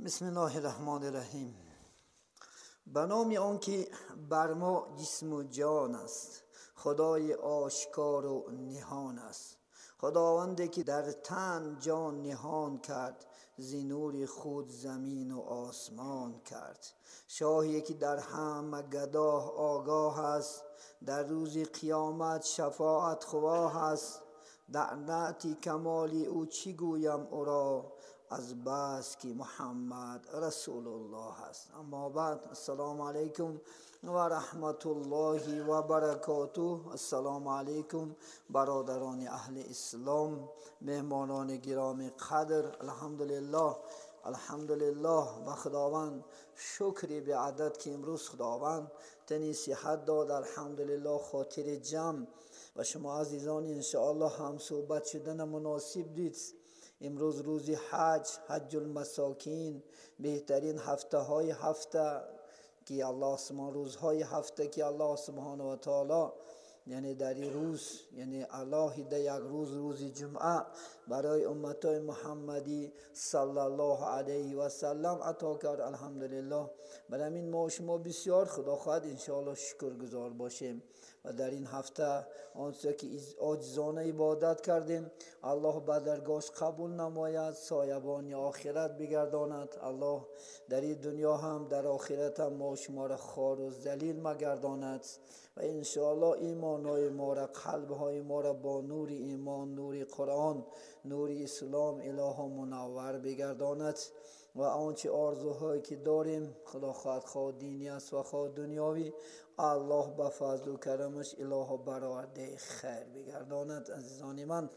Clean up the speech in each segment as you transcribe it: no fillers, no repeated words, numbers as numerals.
بسم الله الرحمن الرحیم. به نام آن که بر ما جسم و جان است، خدای آشکار و نهان است، خداوندی که در تن جان نهان کرد، ز نور خود زمین و آسمان کرد، شاهی که در همه گداه آگاه است، در روز قیامت شفاعت خواه است، در نعت کمال او چی گویم او را، از بس که محمد رسول الله است. اما بعد، السلام علیکم و رحمت الله و برکاته. السلام علیکم برادران اهل اسلام، مهمانان گرامی قدر. الحمدلله، الحمدلله و خداوند شکری به عدد که امروز خداوند تنی صحت داد. الحمدلله خاطر جمع و شما عزیزان انشاءالله هم صحبت شدن مناسب دید. امروز روز حج، حج المساکین، بهترین هفته های هفته که الله سبحانه، روزهای هفته که الله سبحانه و تعالی یعنی در این روز، یعنی الله در یک روز، روز جمعه، برای امتای محمدی صلی الله علیه و سلم عطا کرد. الحمدلله برای این ما شما بسیار خدا خواهد انشاءالله شکرگزار باشیم و در این هفته آنچه که عاجزانه عبادت کردیم الله به درگاهش قبول نماید، سایبان آخرت بگرداند. الله در این دنیا هم در آخرت هم ما شما را خوار و ذلیل مگرداند و انشاءالله ایمانهای ما را، قلبهای ما را با نور ایمان، نور قرآن، نور اسلام اله منور بگرداند و آنچه آرزوهایی که داریم خدا خواهد خواه دینی است و خواه دنیاوی، الله به فضل و کرمش اله برآورده خیر بگرداند. عزیزان من،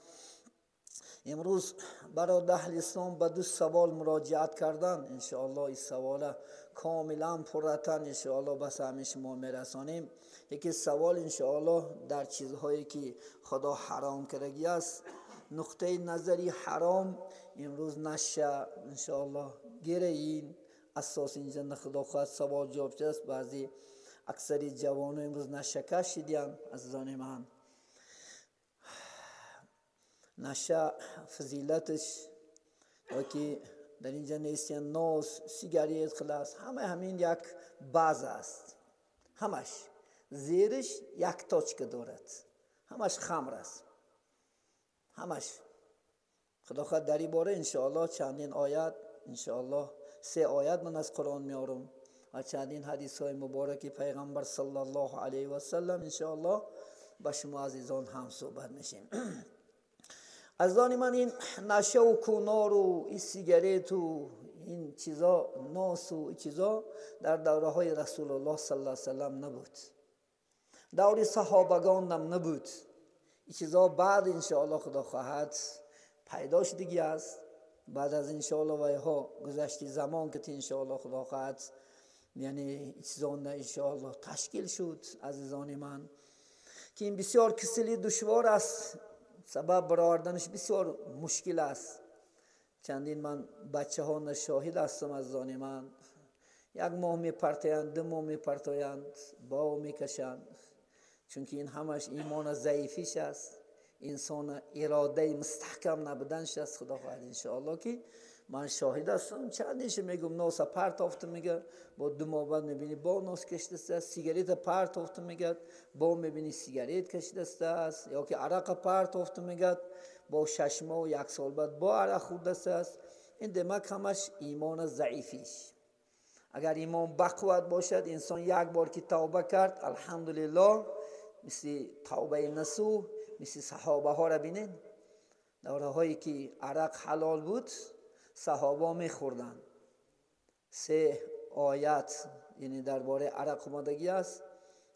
امروز برای اهل اسلام به دو سوال مراجعت کردن، انشاءالله این سوال کاملا پرتن انشاءالله به سهم شما میرسانیم. یکی سوال انشاءالله در چیزهایی که خدا حرام کردگی است، نقطه نظری حرام امروز نشه انشاءالله گیره این اساس اینجا خدا خواهد سوال جواب است. بعضی اکثری جوان امروز نشه کشیدین. عزیزان من، نشه فضیلتش و که در اینجا نیستین، ناس، سیگاریت، خلاص همه همین یک باز است، همش زیرش یک تاچک دارد، همش خمر است، همش. خدا خواهد در این باره انشاءالله چندین آیت، انشاءالله 3 آیت من از قرآن میارم و چندین حدیث های مبارک پیغمبر صلی الله علیه و سلم انشاءالله با شما عزیزان هم صحبت میشیم. عزیزان من، این نشه و کنار و این سیگریت و این چیزا، ناس و این چیزا در دوره های رسول الله صلی الله علیه و سلم نبود، دور صحابگان هم نبود. این چیزا بعد انشاءالله خدا خواهد پیدا شدگی است، بعد از انشاءالله وای ها گذشتی زمان که انشاءالله خدا خواهد یعنی این چیزا انشاءالله تشکیل شد. عزیزان من، که این بسیار کسلی دشوار است، سبب برآوردنش بسیار مشکل است. چندین من بچه ها شاهد هستم. عزیزان من، 1 ماه میپرتایند، 2 ماه میپرتایند، باو میکشند، چون که این همش ایمان ضعیفیش است، انسان اراده مستحکم نبودنش است. خدا خواهد انشاءالله که من شاهد هستم. چندینش میگم ناس پرتافته میگه، با 2 ماه بعد میبینی با ناس کشیده است، سیگریت پرتافته میگه، با میبینی سیگریت کشیده است، یا که عرق پرتافته میگه، با 6 ماه و 1 سال بعد با عرق خورده است. این دمک همش ایمان ضعیفیش. اگر ایمان بقوت باشد، انسان یک بار که توبه کرد الحمدلله، مثل توبه نصوح، مثل صحابه ها را بینین، دوره هایی که عرق حلال بود صحابه میخوردن. 3 آیت یعنی درباره عرق آمدگی است.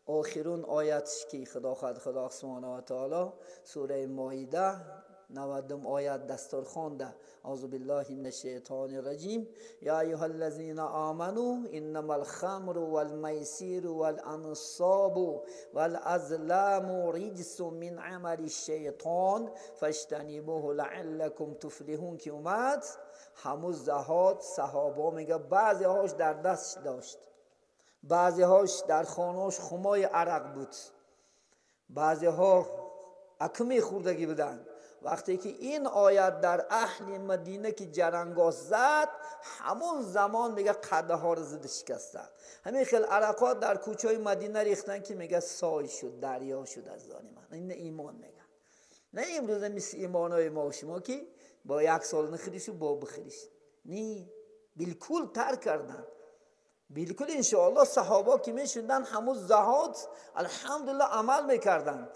آخرون آیت که خدا خواهد خدا سبحانه و تعالی سوره مائده 90 آیت دستور خوانده. اعوذ بالله من الشیطان الرجیم. یا ایها الذین آمنوا انما الخمر والمیسیر والانصاب والازلام رجس من عمل الشیطان فاجتنبوه لعلکم تفلحون که اومد همون زهاد صحابه میگه بعضی هاش در دست داشت، بعضی هاش در خانهاش خمای عرق بود، بعضی ها اکمی خوردگی بودن. وقتی که این آیت در اهل مدینه که جرنگاز زد، همون زمان میگه قده ها رو زد شکستن. همین خیلی عرقات در کوچه های مدینه ریختن که میگه سای شد، دریا شد از دانی من. این ایمان میگه. نه امروز مثل ایمان های ما و شما که با یک سال نخریش و با بخریش. نه، بالکل ترک کردن. بالکل انشاءالله صحابه که میشدن همون زهاد الحمدلله عمل میکردن.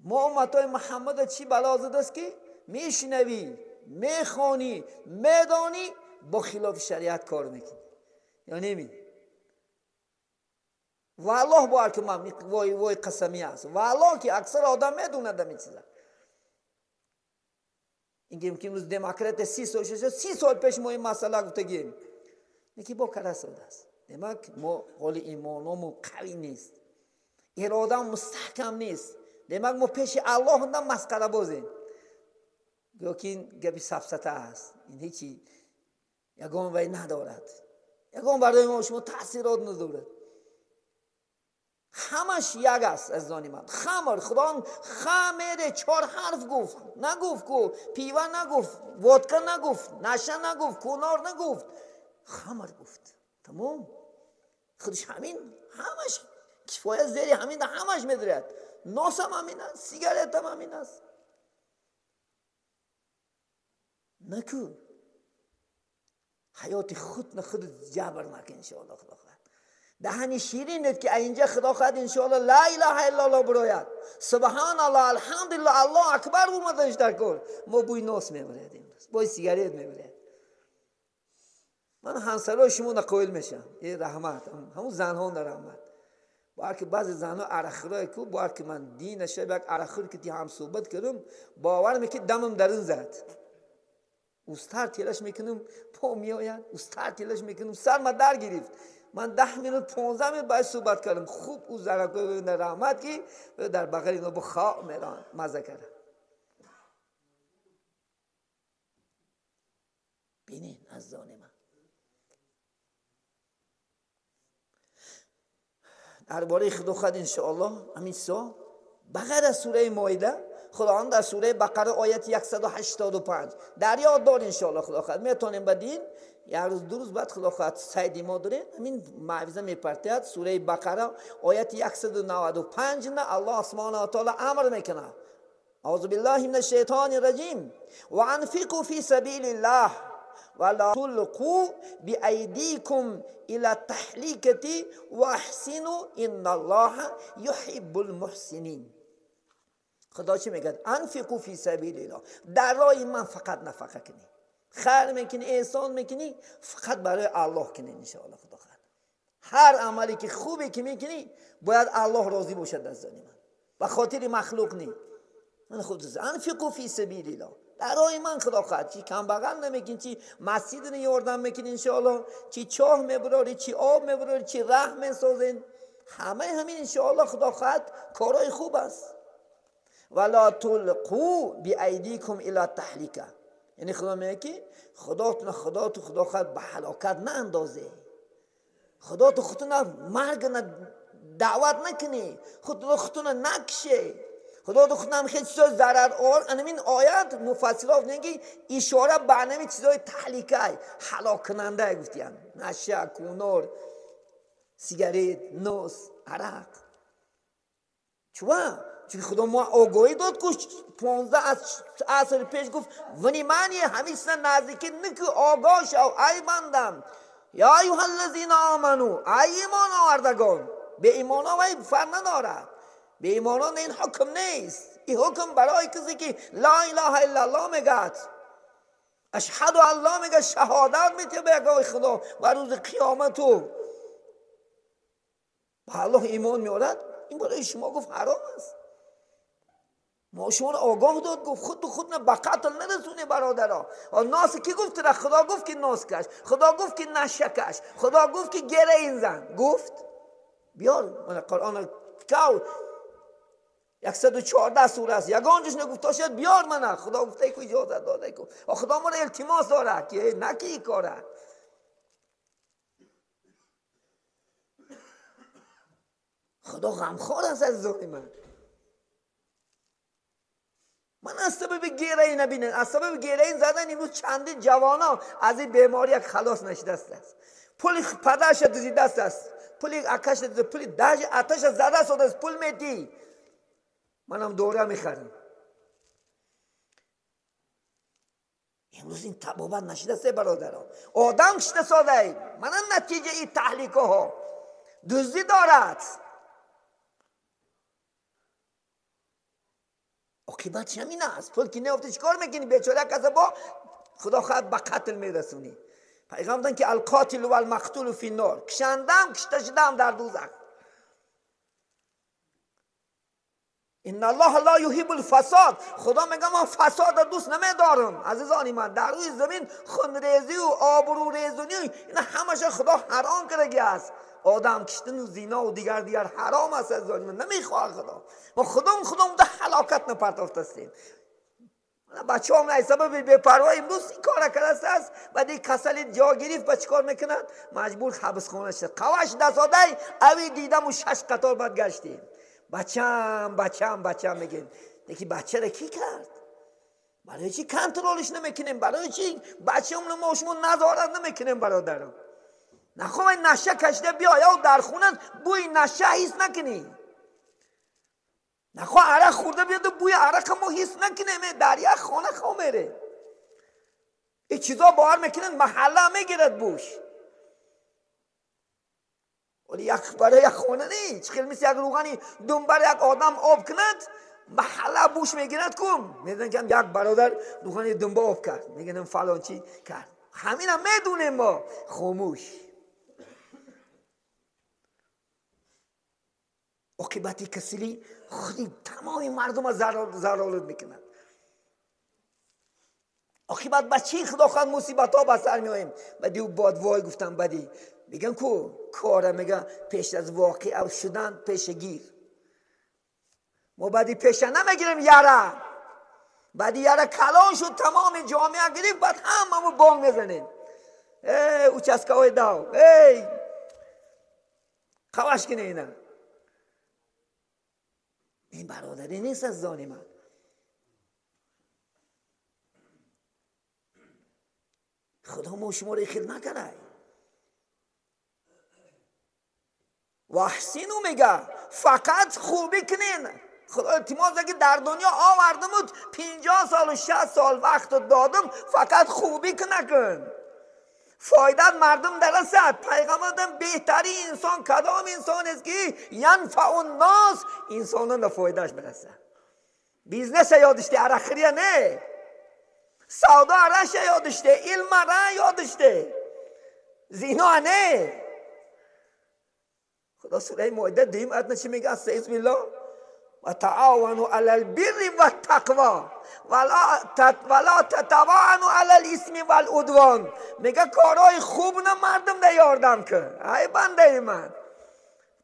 ما امتای محمد چی بلا زده است که میشنوی، میخوانی، میدانی، با خلاف شریعت کار میکنی یا نمی؟ والله باور که من وای وای قسمی است، والله که اکثر آدم میدوند این چیزا. اینکه که امروز دموکرات 30 سال شد، 30 سال پیش ما این مسئله گفتگیم یکی با کره ساده است. دمک ما حال ایمانمون قوی نیست، اراده مستحکم نیست. دمک ما پیش الله هم مسخره بازیم. گویا که این گپی سفسطه است، این هیچی یگان وی ندارد، یگان برای ما شما تاثیرات ندارد. همش یک است از دانی من. خمر، خدا خمر 4 حرف گفت، نگفت کو پیوه نگفت، ودکا نگفت، نشه نگفت، کنار نگفت، خمر گفت. تمام. خودش همین همش کفایت زیری همین همش میدرد. ناس هم همین است، سیگارت هم همین است. نکو حیات خود نه خود جبر نکن انشاءالله. خدا خواهد دهن شیرینت که اینجا خدا خواهد انشاءالله لا اله الا الله براید، سبحان الله، الحمدلله، الله اکبر اومدنش در کار. ما بوی ناس میبرد امروز، بوی سیگارت میبرد. من همسرای شما نقایل میشم، ای رحمت همون زنها رحمت. باید که بعضی زنها عرقخورای کو، باید که من دین شب یک عرقخور که تی هم صحبت کردم، باور میکنی دمم درون زد. اوستر تیلش میکنم پا میآید، اوستر تیلش میکنم سر ما در گرفت. من 10 minute 15 minute باید صحبت کردم. خوب او زنکای رحمت که در بغل اینا با خا میران مزه کردم. بینین از زان من درباره خدا خود انشاءالله همین سا بغیر از سوره مائده خداوند در سوره بقره آیت 185 در یاد دار انشاءالله. خدا خود میتونیم بدین یک روز دو روز بعد خدا خود سید ما داره همین معوضه میپرتید. سوره بقره آیت 195 نه الله سبحانه و تعالی امر میکنه، اعوذ بالله من الشیطان الرجیم، وانفقوا فی سبیل الله ولا تلقوا بأيديكم إلى التهلكة وأحسنوا إن الله يحب المحسنين. خدا چی میگه؟ انفقوا فی سبیل الله، در راه من فقط نفقه کنی، خیر میکنی، احسان میکنی، فقط برای الله کنی انشاءالله. خدا خیر هر عملی که خوبی که میکنی باید الله راضی باشد از من، به خاطر مخلوق نی. من خود انفقوا فی سبیل الله، در راه من خدا خواهد چی کم بغل نمیکن، چی مسجد رو یاردم میکن انشاءالله، چی چاه میبراری، چی آب میبراری، چی راه میسازین، همه همین انشاءالله خدا خواهد کارهای خوب است. ولا تلقوا بأیدیکم الی التهلکه، یعنی خدا میگه که خدا خدا تو خدا خواهد به هلاکت ناندازه، خدا تو خودتون مرگ دعوت نکنی، خودتون خودتون نکشه، خدا تو خودم خیلی چیزای ضرر آور. این آیات مفسرات میگن که اشاره به همین چیزای تهلکه هلاک کننده گفتن، نشه، کنار، سیگارت، نوس، عرق. چون خدا ما آگاهی داد که 15 عصر پیش گفت ونیمانی همیشه نزدیکی نکو، آگاه شو ای بندم، یا ایها الذین آمنو، ای ایمان آوردگان. به ایمان آوری فرق ندارد، به ایمانان این حکم نیست، این حکم برای کسی که لا اله الا الله میگه، اشهد الله میگه، شهادت میده به خدا و روز قیامت و به الله ایمان میارد، این برای شما گفت حرام است. ما شما رو آگاه داد، گفت خود به خود نه به قتل نرسونی برادرها. ناس کی گفت؟ را خدا گفت که ناس کش، خدا گفت که نشکش، خدا گفت که گره این زن گفت بیار من قرآن کو 114 سوره است، یگان جش نگفت تا شاید بیار منه، خدا گفته که اجازه داده که خدا ما رو التماس داره که نکی کاره. خدا غمخوار است از ظلم من. من از سبب گیره نبینن، از سبب گیره زدن امروز چندین جوانا از این بیماری خلاص نشده است. پول پدرش دزدیده است، پول اکش دزدیده، پول دژ آتش زده است، پول میدی منم دوره میخرم. امروز این تبابت نشده است برادران، آدم کشته ساده. منم نتیجه این تحلیکه ها دزدی دارد. عاقبتش همین است. پول که نیافته چیکار میکنی؟ بیچاره کس با خدا خواهد به قتل میرسونی. پیغمبر که القاتل و المقتول فی النار، کشندم کشته شدم در دوزخ. ان الله لا یحب الفساد، خدا میگه من فساد دوست نمیدارم. عزیزان من در روی زمین خونریزی و آبروریزی اینا همش خدا حرام کرده است. آدم کشتن و زینا و دیگر دیگر حرام است. عزیزان من نمیخواد خدا. ما خودم در هلاکت نپرتافته هستیم. بچه هم نه سبب بی‌پروایی امروز این کار کرده است. بعد این کسل جا گرفت با چیکار میکند؟ مجبور حبس خانه شد. قواش دست داده اوی دیدم و 6 قطار بعد گشتیم. بچم بچم بچم میگن. یکی بچه را کی کرد؟ برای چی کنترلش نمیکنیم؟ برای چی بچه‌مون ما شما نظارت نمیکنیم برادرم؟ نخوام این نشه کشیده بیا یا در خونه بوی نشه حس نکنی. نخواه عرق خورده بیاد و بوی عرق ما حس نکنیم. در یک خانه خواه میره. این چیزا باور میکنن محله میگیرد بوش. ولی یک برای یک خانه نیست. خیلی مثل یک روغنی دنبال یک آدم آب کند محله بوش میگیرد کم. میدونن که یک برادر روغنی دنبال آب کرد. میگن فلان چی کرد. همین هم میدونیم ما. خاموش. عاقبت کسلی خودی تمام مردم ضرر میکنند. عاقبت بچه خدا خواهد مصیبت ها به سر میاییم. بعدی او باد وای گفتم بدی میگن کو کاره میگن پیش از واقع شدن پیش گیر. ما بعدی پیش نمیگیریم یاره. بعدی یاره کلان شد تمام جامعه گرفت بعد هممون بانگ میزنیم. ای اوچسکاوی داو ای خواهش کنه اینا. این برادری نیست از زان من. خدا ما شما رو خیلی نکنه. و احسینو میگه فقط خوبی کنین. خدا التماس که در دنیا آوردم بود 50 سال و 60 سال وقت دادم فقط خوبی نکن. فایده مردم درسد. پیغمبر دادم بهترین انسان کدام انسان است که ینفع الناس، انسانان به فایدهش برسد. business یادشته، عرقخوری نه، سودا عرش یادشته، علم را یادشته، زینا نه. خدا سوره مائده دیم ادنا چی میگه؟ استعیذ بالله و تعاونوا علی البر والتقوا ولا تتعاونوا علی الاثم والعدوان. میگه کارهای خوب نه مردم ده یاردم کن. ای بنده من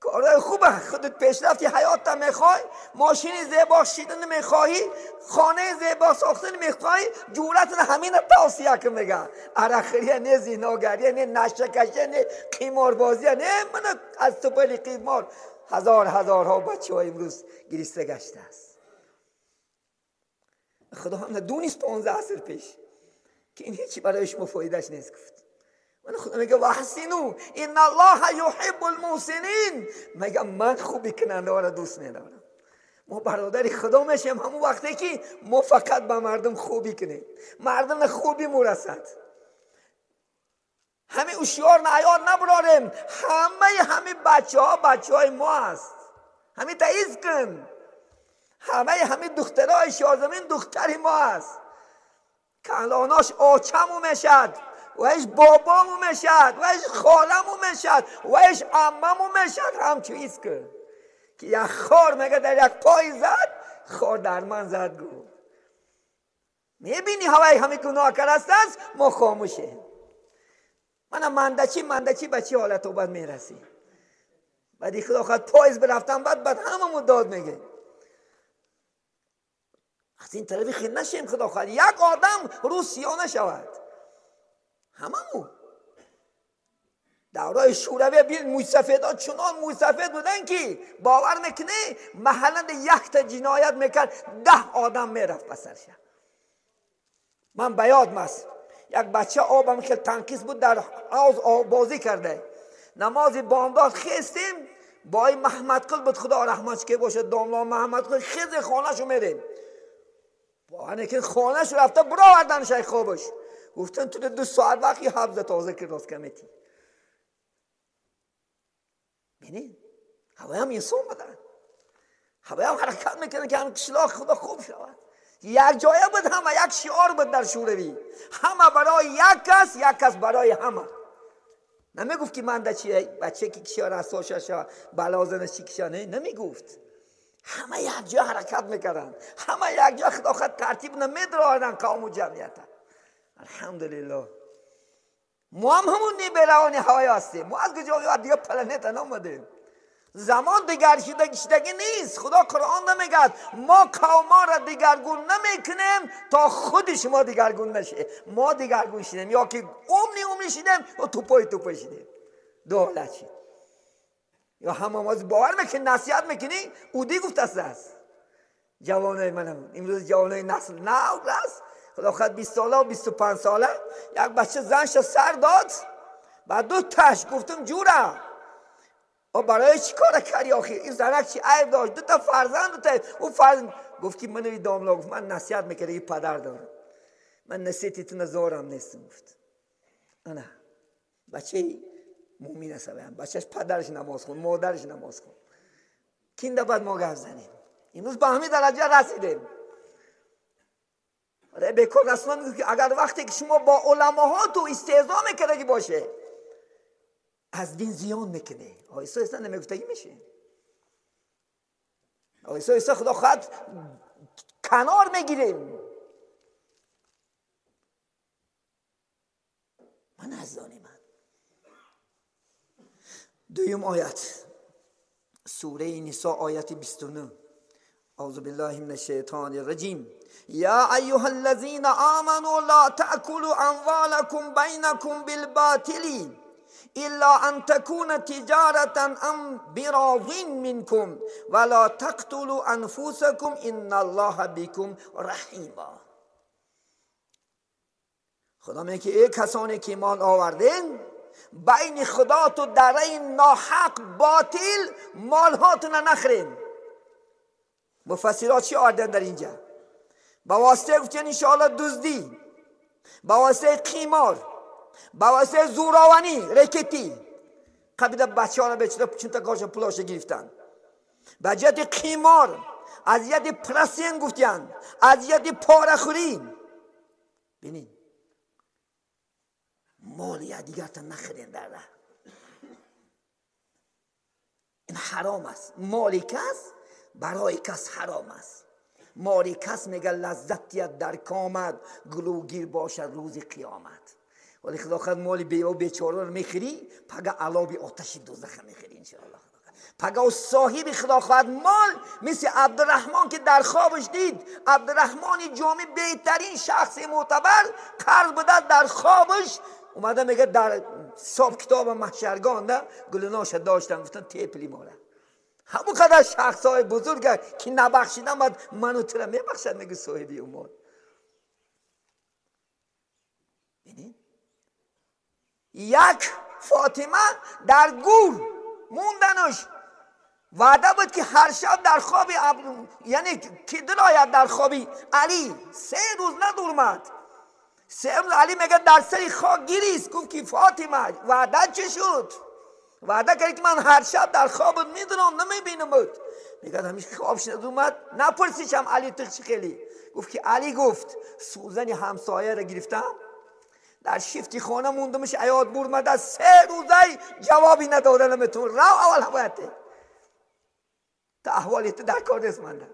کارهای خوبه، خودت پیشرفتی حیات میخوای، ماشین زیبا شیدن میخوایی، خانه زیبا ساختن میخوای، جورت همین توصیه که میگه عرقخوری نه، زیناگری نه، نشه کشی نه، قماربازی نه. من از تو پلی قمار هزار هزارها بچه ها امروز گریسته گشته است. خدا هم دونست 15 سال پیش که این هیچی برای شما فایدهش نیست گفت. من خدا میگه واحسنوا ان الله یحب المحسنین. میگه من خوبی کننده ها را دوست میدارم. ما برادر خدا میشیم همون وقتی که ما فقط به مردم خوبی کنیم، مردم خوبی مرسد. همه اوشیار نعیار نبراریم. همه بچه ها بچه های ما است. همه تایید کن. همه دخترای شارزمین دختری ما است. کلاناش آچمو میشد و ایش بابامو میشد و ایش خالمو میشد و ایش عممو میشد. همچو ایست کن که یک خار میگه در یک پای زد، خار در من زد. گو میبینی هوای همه گناه کرده است، ما خاموشیم. من مندچی به چی حالت باید میرسی؟ بعدی خدا خواهد پایز برفتم بعد هممون داد میگه. از این طرفی خیلی نشیم. خدا خواهد یک آدم رو سیاه نشود. هممون در دورای شوروی بین موسفیدها چنان موسفید بودن که باور میکنی محلا یک تا جنایت میکرد 10 آدم میرفت پسرش. من به یادم است یک بچه آبم خیلی تنکیس بود در حوض آب بازی کرده، نماز بامداد خستیم با این محمد قل بود، خدا رحمتش که باشه داملا محمد قل، خیز خانهشو میریم با که خانهشو رفته براوردن شیخ خوابش، گفتن تو 2 ساعت وقتی حفظ تازه که راست کمیتی. ببینید هوای هم انسان بودن، هوای هم حرکت میکنن که هم کشلاق خدا خوب شود. یک جایه بود همه، یک شعار بود در شوروی، همه برای یک کس، یک کس برای همه. نمیگفت که من در چی بچه که کشیار رسا شود بلازنش چی کشیار، نه نمیگفت. همه یک جا حرکت میکردن، همه یک جا خدا خود ترتیب نمیدراردن قوم و جمعیت. الحمدلله ما هم همون نیبران هوای هستیم. ما از کجا از دیگه پلنت نامدیم. زمان دیگر شدگی نیست. خدا قرآن نمیگه ما قوما را دیگرگون نمیکنیم تا خود شما دیگرگون نشه. ما دیگرگون شدیم یا که عمری عمری شدیم یا توپای توپای شدیم. دو حالت شد. یا هم آماز باور میکنی نصیحت میکنی او دی گفت است. جوانای منم امروز جوانای نسل نو است. خدا خود 20 ساله و 25 ساله یک بچه زنش سر داد بعد دو تاش گفتم جورا او برای چی کار کردی آخه؟ این زنک چی عیب داشت؟ دو تا فرزند تا او فرزند گفت که من داملا گفت من نصیحت میکردم، این پدر دارم من نصیحتی تو نزارم نیستم. گفت نه بچه مومن است، بچهش پدرش نماز خون مادرش نماز خون. کینده بعد ما گپ زنیم. امروز به همین درجه رسیدیم. بیکار رسول میگه که اگر وقتی که شما با علماها تو استهزا میکردگی باشه از دین زیان میکنه. آیسا آیسا نمیگفتگی میشه. آیسا آیسا خدا خود کنار میگیریم. من از دانی من. دویم آیت سوره نساء آیت 29. اعوذ بالله من الشیطان الرجیم. یا ایها الذین آمنوا لا تأکلوا اموالکم بینکم بالباطل الا ان تكون تجارة عن براض منكم ولا تقتلوا انفسكم ان الله بكم رحیم. خدا میگه ای کسانی که ایمان آوردین بین خدا تو در این ناحق باطل مالهاتون نخرین. مفسرات چی آوردن در اینجا؟ با واسطه گفتن انشاءالله دزدی، با واسطه قیمار، با واسطه زوراوانی رکتی قبیله بچه ها را به چند تا کاش پولاش گرفتن. با جهت قیمار، از جهت پرسین گفتن، از جهت پاره‌خوری. ببینید مال دیگر تا نخرین در راه، این حرام است. مال کس برای کس حرام است. مال کس میگه لذتیت در کامد گلوگیر باشد روز قیامت. ولی خدا خود مال بیوه و بیچاره رو میخری پگه علابی آتش دوزخ میخری انشاءالله. پگه و صاحب خدا خواهد مال مثل عبدالرحمن که در خوابش دید، عبدالرحمن جامی بهترین شخص معتبر قرض بوده در خوابش اومده میگه در حساب کتاب محشرگان ده گلناش داشتن گفتن تیپلی ماله. همون قدر شخص های بزرگ که نبخشیدن باید منو تو را میبخشد میگه صاحبی اومد. ببینید یک فاطمه در گور موندنش وعده بود که هر شب در خواب یعنی که درآید در خواب علی 3 روز ندورمد. 3 روز علی میگه در سر خاک گریست، گفت که فاطمه وعده چه شد؟ وعده کرد که من هر شب در خوابت میدونم نمیبینمت. میگه همیشه خوابش ندومد. نپرسیشم علی تو چی خیلی؟ گفت که علی گفت سوزن همسایه را گرفتم در شیفتی خانه موندمش عیاد برمده 3 روزه جوابی نداده نمیتون رو اول حوایته تا احوالی تو در کار نیست منده.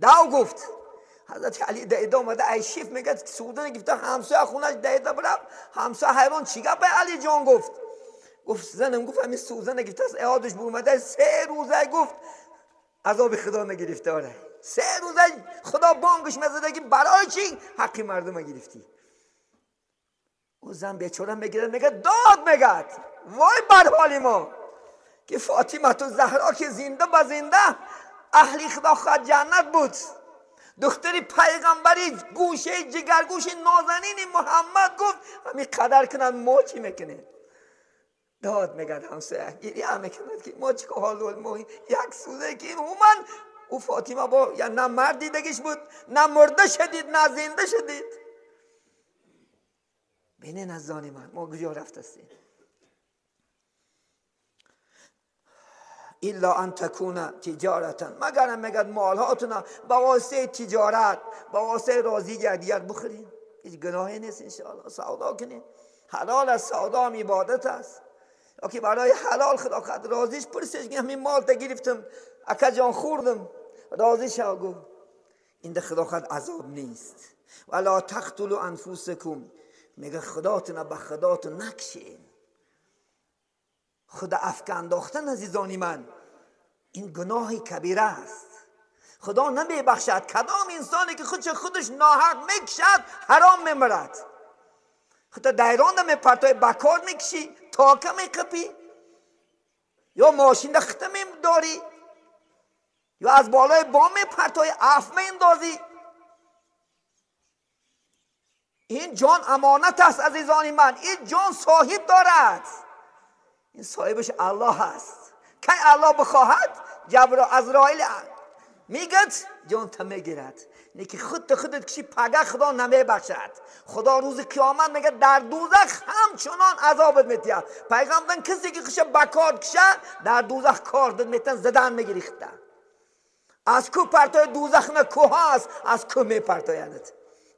داو گفت حضرت علی دیده آمده ای شیف میگه سوزن گرفته همسایه خونش دیده برم همسایه حیران چی گفت به علی جان؟ گفت گفت زنم گفت همین سوزن گرفته است عیادش برمده 3 روزه گفت عذاب خدا نگرفته. آره 3 روزه خدا بانگش میزده که برای چی حقی مردم گرفتی؟ او زن بیچاره میگیره میگه داد میگه وای بر حال ما که فاطمه تو زهرا که زنده به زنده اهلی خدا خواهد جنت بود، دختری پیغمبری گوشه جگرگوش نازنین محمد گفت همین قدر کنند ما چی میکنیم؟ داد میگد همسایه گریه میکند که ما چی که حال ما یک سوزه که این اومد او فاطمه با یا نه مرد دیدگیش بود، نه مرده شدید نه زنده شدید. بینین از زانی من ما کجا رفت هستیم. الا ان تکون تجارتا، مگرم میگد مالهاتون با واسطه تجارت، با واسطه راضی یکدیگر بخورین، هیچ گناهی نیست انشاءالله، سودا کنین، حلال است، سودا هم عبادت است. یا که برای حلال خدا قد راضیش پرسش که همین مال تا گرفتم اکا جان خوردم راضی شو، گفت این ده خدا قد عذاب نیست. ولا تقتلوا انفسکم، میگه خداتون به خداتون نکشین. خدا افکن انداختن عزیزانی من این گناه کبیره است. خدا نمیبخشد کدام انسانی که خودش ناحق میکشد حرام میمرد. خدا دایران میپرتای بکار میکشی، تاکه میکپی، یا ماشین خطه میداری، یا از بالای بام میپرتای اف میاندازی. این جان امانت است عزیزانی من، این جان صاحب دارد، این صاحبش الله است. که الله بخواهد جبر عزرائیل میگد جان تا میگیرد. نه که خود خودت کشی پگه خدا نمیبخشد. خدا روز قیامت میگه در دوزخ همچنان عذابت میتید. پیغمبر کسی که خودش بکار کشه در دوزخ کار میتن زدن میگیری خدا. از کو پرتای دوزخ نه کوه هست، از کو میپرتایند.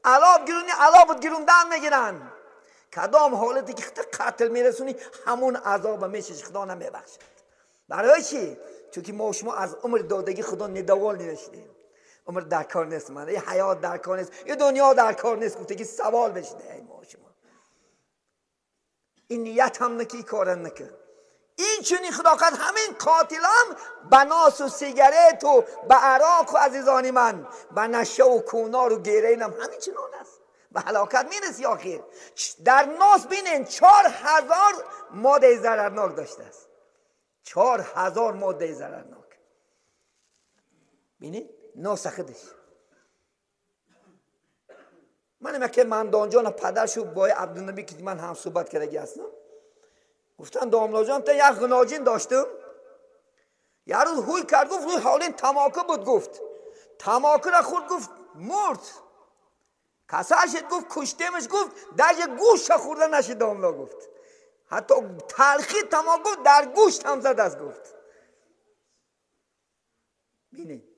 علاب گیرونی علابت گیروندن میگیرن. کدام حالتی که قتل میرسونی همون عذاب میشش خدا نمیبخشد. برای چی؟ چون که ما شما از عمر دادگی خدا ندوال نشدیم. عمر در کار نیست، من یه حیات در کار نیست، یه دنیا در کار نیست. گفته که سوال بشده ای ما شما. این نیت هم نکی کارن نکه. این چونی خدا قد همین قاتلام بناس و سیگارت و به عراق و عزیزانی من به نشه و کونار و گیرینم همین چنان است. به هلاکت میرسی آخر. در ناس بینین 4000 ماده ضررناک داشته است. 4000 ماده ضررناک. بینید ناس خودش. من که من جان پدرشو با عبدالنبی که من هم صحبت کردگی هستم، گفتن داملا جان تا یک غناجین داشتم، یه روز هوی کرد گفت روی حالین تماکه بود، گفت تماکه را خورد، گفت مرد. کسر شد، گفت کشتمش، گفت در یه گوش خورده نشد داملا، گفت حتی تلخی تماک گفت در گوشت هم زد از گفت. بینید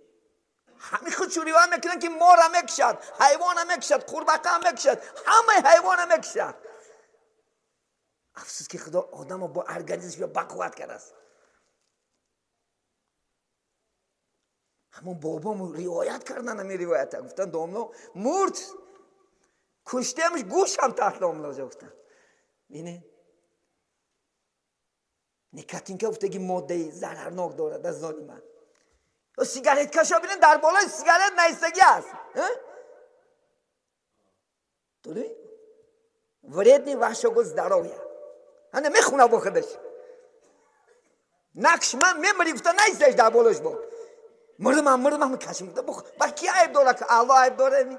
همه خودشو روایت میکنن که مار هم میکشد، حیوان هم میکشد، قورباغه هم میکشد، همه حیوان هم میکشد. افسوس که خدا آدم رو با ارگانیسمش با قوت کرده است. همون بابامو روایت کردن، همین روایت گفتن داملا مرد کشتمش گوش هم تحت داملا گفتن. بینید نیکاتینکا گفته که ماده ضررناک دارد از زانی من. سیگارت کشا بینید در بالای سیگارت نیستگی است. توی вредный вашего здоровья. Ана мехуна бо худаш. Нақш ман мемри гуфта наисташ дар болош бо. Мурдам мурдам кашим гуфта бо ба ки айб дора? Аллоҳ айб дора ми.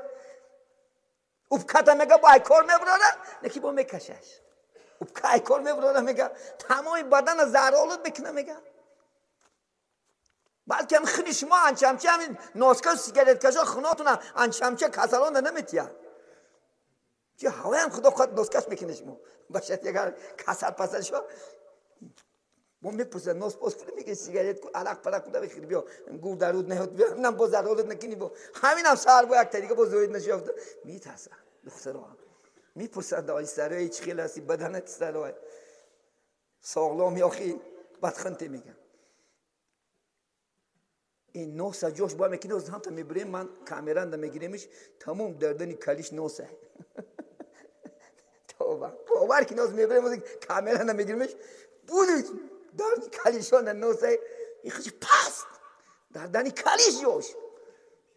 Упката мега бо ай кор меброра, неки бо мекашаш. Упка ай кор меброра мега тамоми бадана заҳролуд мекуна мега. Балки ҳам хини шумо анчамча ҳамин носка сигареткаша хунотуна анчамча касалонда наметия. Чи ҳавоям худо хоҳад носкаш мекунед шумо. Башад ягар касал пасал шо мо мепурсад нос боз кунӣ меги сигарет ку алақ палақ куда бихӯри биё гур даруд наёд биё ҳаминам боз заролуд накунӣ бо ҳаминам саҳар бо як тариқа боз зоид нашёфта метарсад духтаро мепурсад ой сарои чӣ хел ҳасти баданат сарои соғлом ё хи бадхунте мегам. Ин носа ҷош бояд мекунӣ ҳамта мебирем ман камеранда мегиремиш тамом дардани калиш носа. توبه باور که ناز میبریم کاملا نمیگیریمش بودید دردی کلیشان نوسه این خودش پست دردنی کلیش جوش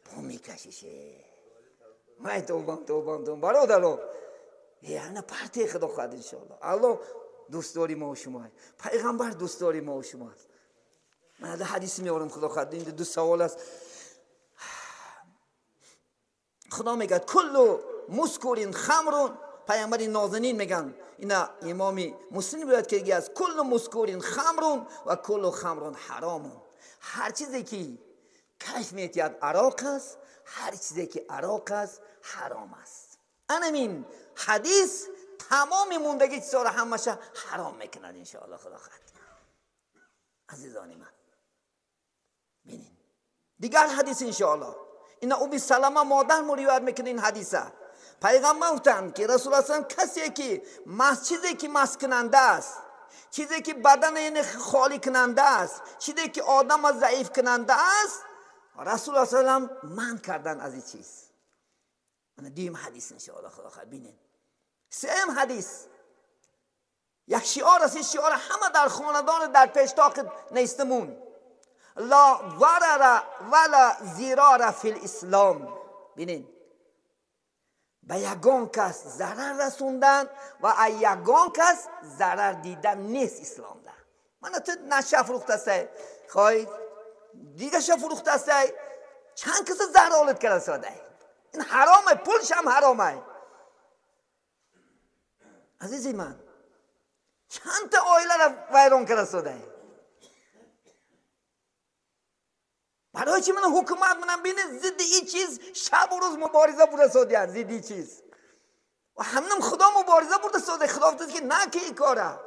با میکشیشه. من توبه توبه توبه برادرو یعنی پرتی خدا خواهد انشالله. الله دوستداری ما و شما، پیغمبر دوستداری ما و شما است. من حدیث میارم خدا خواهد. این دو سوال است. خدا میگه کل مسکرین خمرون، پیامبر نازنین میگن، اینا امامی مسلم باید که از کل مسکرین خمرون و کل خمرون حرامون. هر چیزی که کیف میتید عراق است، هر چیزی که عراق است حرام است. انمین حدیث تمام موندگی چیزا را همشه حرام میکند انشاءالله خدا خواهد. عزیزان من ببینین دیگر حدیث انشاءالله. اینا ابی سلمه مادر مو روایت میکنه این حدیثه. پیغمبر گفتند که رسول الله کسی که چیزی که مست کننده است، چیزی که بدن یعنی خالی کننده است، چیزی که آدم ضعیف کننده است، رسول الله صلی الله علیه و منع کردن از این چیز. من دیم حدیث انشاءالله خدا خواهد. ببینین سوم حدیث یک شعار است. این شعار همه در خاندان در پیشتاق نیستمون. لا ضرر ولا ضرار فی الاسلام. ببینین به یگان کس ضرر رسوندن و یگان کس ضرر دیدن نیست اسلام ده. من تو نشه فروخته است، خواهی دیگه شه فروخته است، چند کس ضرر آلت کرده ساده. این حرامه، پولش هم حرامه. عزیزی من چند تا عائله را ویران کرده ساده. برای چی من حکومت منم بینه ضد این چیز شب و روز مبارزه برده ساده، ضد این چیز. و همینم خدا مبارزه برده ساده. خدا گفته که نه که این کاره،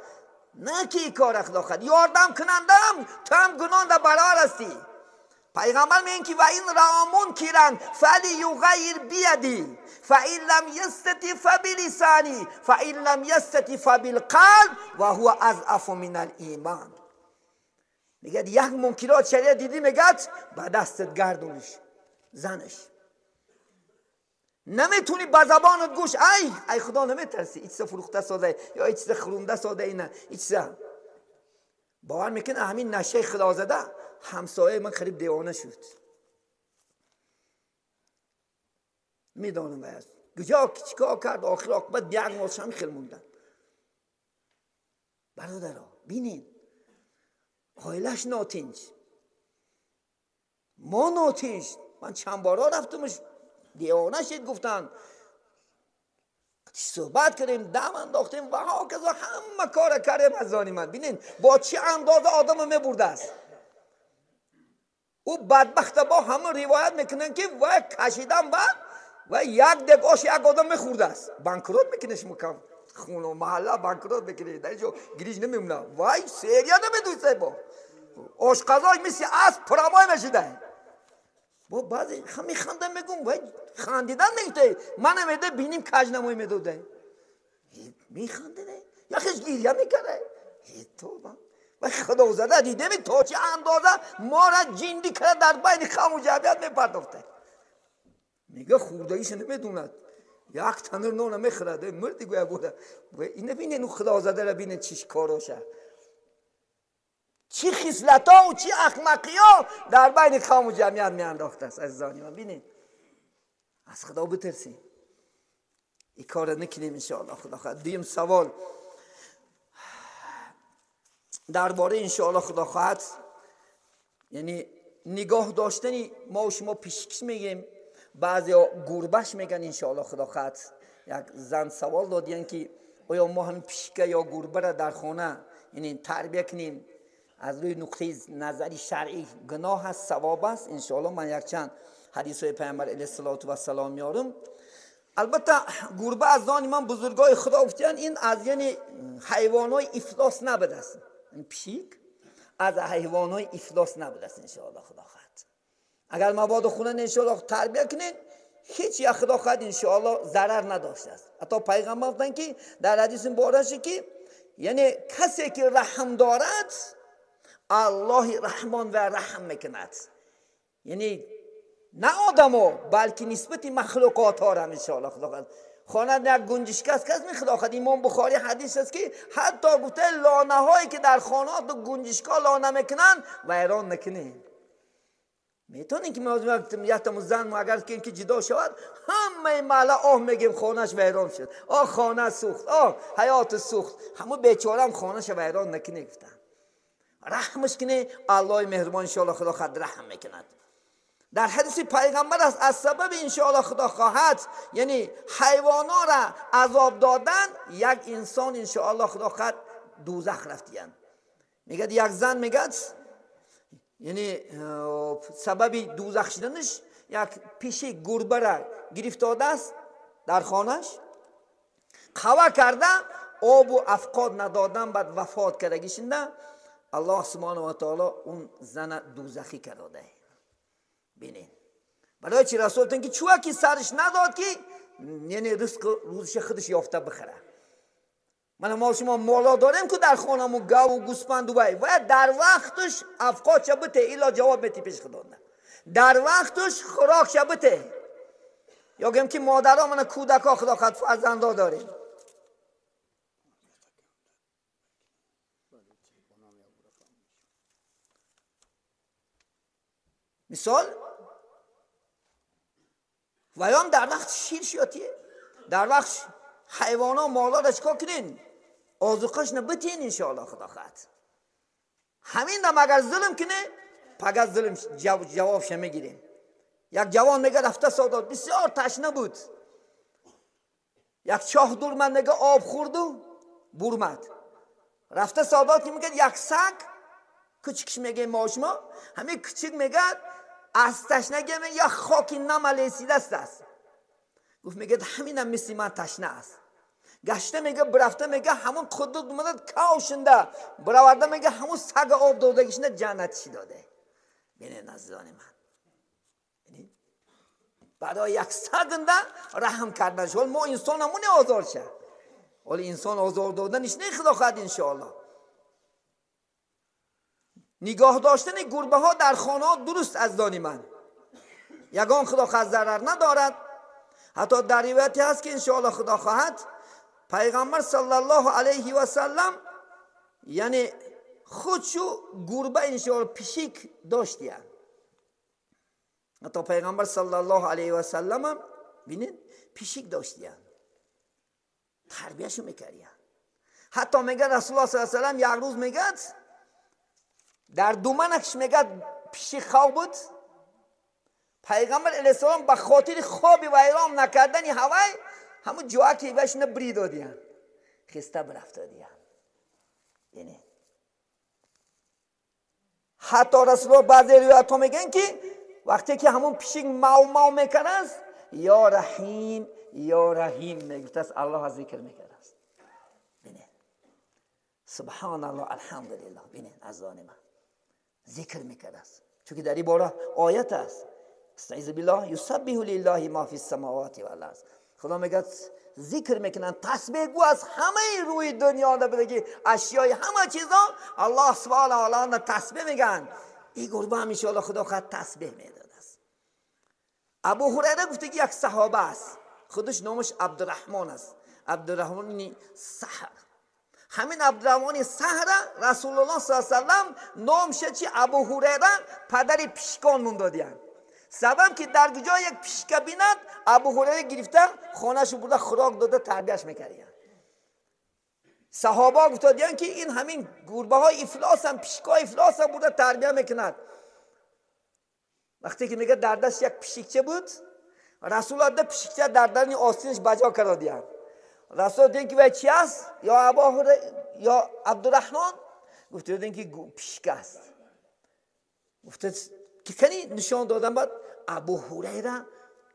نه که این کاره. خدا خد یاردم کنندم تو هم گناه در برابر هستی. پیغمبر میگن که و این رامون کیرن فلی یغیر بیدی فإن لم یستطع فبلسانی فإن لم یستطع فبالقلب و هو اضعف من الایمان. میگه یک منکرات شریعت دیدی، میگه با دستت گردونش زنش. نمیتونی با زبانت گوش ای ای خدا نمیترسی این چیز فروخته ساده یا این چیز خورونده ساده، اینه این چیز باور میکنه. همین نشه خدا زده همسایه من قریب دیوانه شد. میدانم از کجا چیکار کرد، آخر عاقبت یک ماه هم خیلی موندن. برادرها بینین عائلش ناتینج، ما ناتینج. من چند بارا رفتمش دیوانه شد، گفتن صحبت کردیم، دم انداختیم و هاکذا همه کار کردیم. از آن من بینین با چه اندازه آدم میبرده است. او بدبخت با همه روایت میکنن که و کشیدن بعد و یک دگ آش یک آدم میخورده است. بانکروت میکنه شما کم خون و محله بانکروت میکنه، در اینجا گریج نمیمونه. وای سریا نمیدوسته با آش غذای مثل اسب پرامای میشده. با بعضی میخندن میگم وای خندیدن میگه منم میده بینیم کج نمای میدوده میخنده یخش گریه میکنه. توبه و خدا زده دیده می تا چه اندازه ما را جندی کرده در بین خم و جمعیت میپرداخته. میگه خوردگیش نمیدوند، یک تنور نان میخورد مردی گویا بوده. و اینه بینه خدا زده را بینه چیش کاراشه، چی خصلت ها و چی احمقی ها در بین قوم و جمعیت میانداخته است. عزیزانی من بینید از خدا بترسیم، این کار نکنیم انشاءالله خدا خواهد. دیم سوال درباره انشاءالله خدا خواهد، یعنی نگاه داشتنی ما و شما پیشکش میگیم، بعضی ها گربش میگن انشاءالله خدا خواهد. یک زن سوال دادین که آیا ما هم پیشکه یا گربه را در خانه یعنی تربیه کنیم از روی نقطه نظری شرعی گناه است ثواب است؟ انشاءالله من یک چند حدیث های پیامبر علیه الصلاة و السلام میارم. البته گربه از آن من بزرگای خدا گفتن این از یعنی حیوانای افلاس نبوده است، این پیشک از حیوانای افلاس نبوده است انشاءالله خدا خواهد. اگر مبادا خونه انشاءالله تربیه کنین هیچ یا خدا خواهد انشاءالله ضرر نداشته است. حتی پیغمبر گفتن که در حدیث مبارک که یعنی کسی که رحم دارد الله رحمان و رحم میکند، یعنی نه آدمو بلکه نسبت مخلوقات ها را انشاءالله خدا خواهد. خانه یک گنجشک است کس می خدا خواهد. امام بخاری حدیث است که حتی گفته لانه هایی که در خانات و گنجشکا لانه میکنن ویران نکنین. میتونین که ما یک تا زن اگر که جدا شود همه محله آه میگیم خانهش ویران شد، آه خانه سوخت، آه حیات سوخت. همون بیچاره هم خانهش ویران نکنه گفتن. رحمش کنه الله مهربان انشاءالله خدا خود رحم میکند. در حدیث پیغمبر است از سبب انشاءالله خدا خواهد یعنی حیوانا را عذاب دادن یک انسان انشاءالله خدا خواهد دوزخ رفتیان. میگه یک زن میگه یعنی سبب دوزخ شدنش یک پیش گربه را گرفت داده است در خانهش، قوا کرده آب و افقاد ندادن، بعد وفات کرده گیشنده الله سبحانه و تعالی اون زن دوزخی کرده. بینین برای چی رسولتون که چوکی سرش نداد که یعنی رزق روزش خودش یافته بخره. من ما شما مالا داریم که در خانمون گاو و گوسفند و باید در وقتش افقاد شبته الا جواب میتی پیش خدا نه. در وقتش خوراک شبته. یا گم که مادرها من کودکا خدا خد فرزندا داریم. مثال و یا هم در وقت شیر شیاتیه، در وقت حیوانا مالا را چکار کنین؟ آذوقه‌اش نبتین انشاءالله خدا خواهد. همین دم اگر ظلم کنه پگه ظلم جوابش میگیریم. یک جوان میگه رفته سادات بسیار تشنه بود، یک چاه دور من میگه آب خورد و برمد. رفته سادات که میگه یک سگ کوچکش میگه ماشما همین کوچک میگه از تشنگی من یک خاکی نمالیسیده است. گفت میگه همینم مثل من تشنه است. گشته میگه برفته میگه همون خودت اومد کاوشنده براورده میگه همون سگ آب دادگیشنده جنتشی داده. ببینید عزیزان من، برای یک سگنده رحم کردن شد. ما انسان همون آزار شه، ولی انسان آزار دادنش نه خدا خواهد انشاءالله. نگاه داشتن گربه ها در خانه ها درست از دانی من یگان خدا خواهد ضرر ندارد. حتی در روایتی هست که انشاءالله خدا خواهد پیغمبر صلی الله علیه و سلم یعنی خودشو گربه انشاءالله پشیک داشتیان. حتی پیغمبر صلی الله علیه و سلم هم بینید پشیک داشتیان، تربیهشو میکردیان. حتی میگه رسول الله صلی الله علیه و سلم یک روز میگه در دومنش میگه پشیک خواب بود. پیغمبر علیه السلام به خاطر خواب ویران نکردن هوای همون جوعه که بهش نبری دادیان خسته برفت دادیان. یعنی حتی رسول الله بعضی روایت ها میگن که وقتی که همون پشیک ماو ماو میکنه است یا رحیم یا رحیم میگفت است، الله ذکر میکرد است. ببینید سبحان الله الحمدلله. ببینید از آن من ذکر میکرد است، چون که در این باره آیت است استعیذ بالله یسبح لله ما فی السماوات والارض. خدا میگه ذکر میکنن تسبیح گو از همه روی دنیا بودگی اشیای همه چیزا الله سبحانه و تعالی تسبیح میگن. این گربه هم انشاءالله خدا خود تسبیح میداد است. ابو هریره گفته که یک صحابه است، خودش نامش عبدالرحمن است، عبدالرحمن سحر. همین عبدالرحمن سحر رسول الله صلی الله علیه و سلم نامش چی؟ ابو هریره پدر پیشکان مون دادیان. سبب که در جای یک پیشکه بیند ابو هریره گرفته خانه‌شو برده خوراک داده تربیهش میکردیان. صحابه گفتادیان که این همین گربه های افلاس هم پیشکای افلاس هم برده تربیه میکند. وقتی که میگه در دست یک پیشکچه بود، رسول الله پیشکچه در درن آستینش بجا کردیان. رسول دیدن که وای چی است یا ابا هریره یا عبدالرحمن؟ گفته دیدن که پیشکه است. گفته که کنی نشان دادن بعد ابو هریره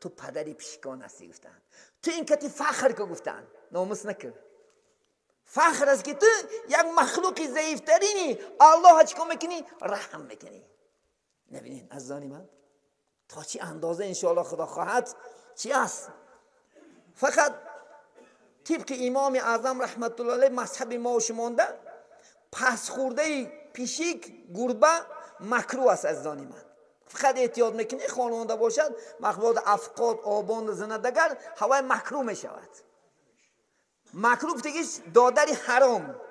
تو پدری پیشکان هستی گفتن. تو این کتی فخر که گفتن ناموس نکرد. فخر است که تو یک مخلوق ضعیفترینی الله چیکار میکنی؟ رحم میکنی. نبینین عزیزان من تا چی اندازه انشاءالله خدا خواهد چی است. فقط طبق امام اعظم رحمت الله علیه مذهب ما و شمانده پس خورده پیشیک گربه مکروه است عزیزان من. فقط احتیاط میکنی خانواده باشد مخلوط افقاد آبان زندگر هوای مکروه میشود. مکروه دیگه دادری حرام.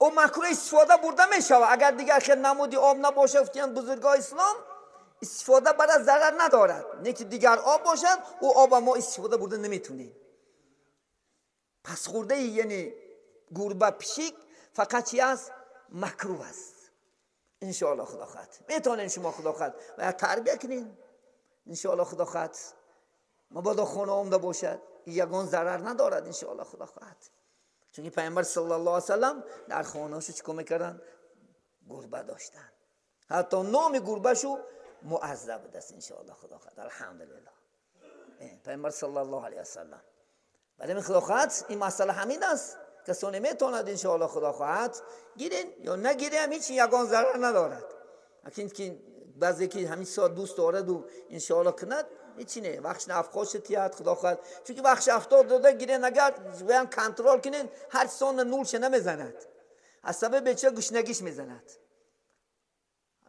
او مکروه استفاده برده میشود. اگر دیگر که نمودی آب نباشه گفتن بزرگای اسلام استفاده برای ضرر ندارد. نه که دیگر آب باشد او آب ما استفاده برده نمیتونیم. پس خورده یعنی گربه پشیک فقط چی است؟ مکروه است. انشاءالله خدا خواهد میتونین شما خدا خواهد و تربیه کنین انشاءالله خدا خواهد. مبادا خانه آمده باشد یگان ضرر ندارد انشاءالله خدا خواهد. چون پیامبر صلی الله علیه و سلم در خانه‌اش چیکار میکردن؟ گربه داشتن. حتی نام گربهشو معذب بوده است انشاءالله خدا خواهد. الحمدلله پیامبر صلی الله علیه و سلم. ولی خدا خواهد این مسئله همین است. کسانی میتواند انشاءالله خدا خواهد گیرین یا نگیره هم هیچ یگان ضرر ندارد. اکنون که بعضی که همین سال دوست دارد و انشاءالله کند هیچی نه. وقتش افخوش تیاد خدا خواهد. چون که وقتش 70 داده گیرین اگر هم کنترل کنین هر سان نولش نمیزند. از سبب بچه گشنگیش میزند.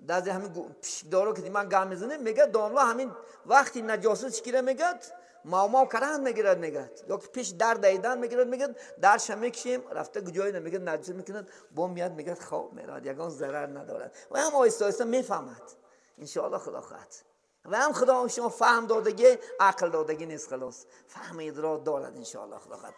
بعضی همین پشکدارو که من گام میزنه میگه داملا همین وقتی نجاست چکیره میگه ماما کران میگیرد میگه یا که پیش در دیدن میگیرد میگه درش میکشیم رفته جای نمیگه نجس میکند بوم میاد میگه خواب میراد یگان ضرر ندارد. و هم آهسته آهسته میفهمد انشاءالله خدا خواهد. و هم خدا شما فهم دادگی عقل دادگی نیست خلاص فهم ادراک دارد انشاءالله خدا خواهد.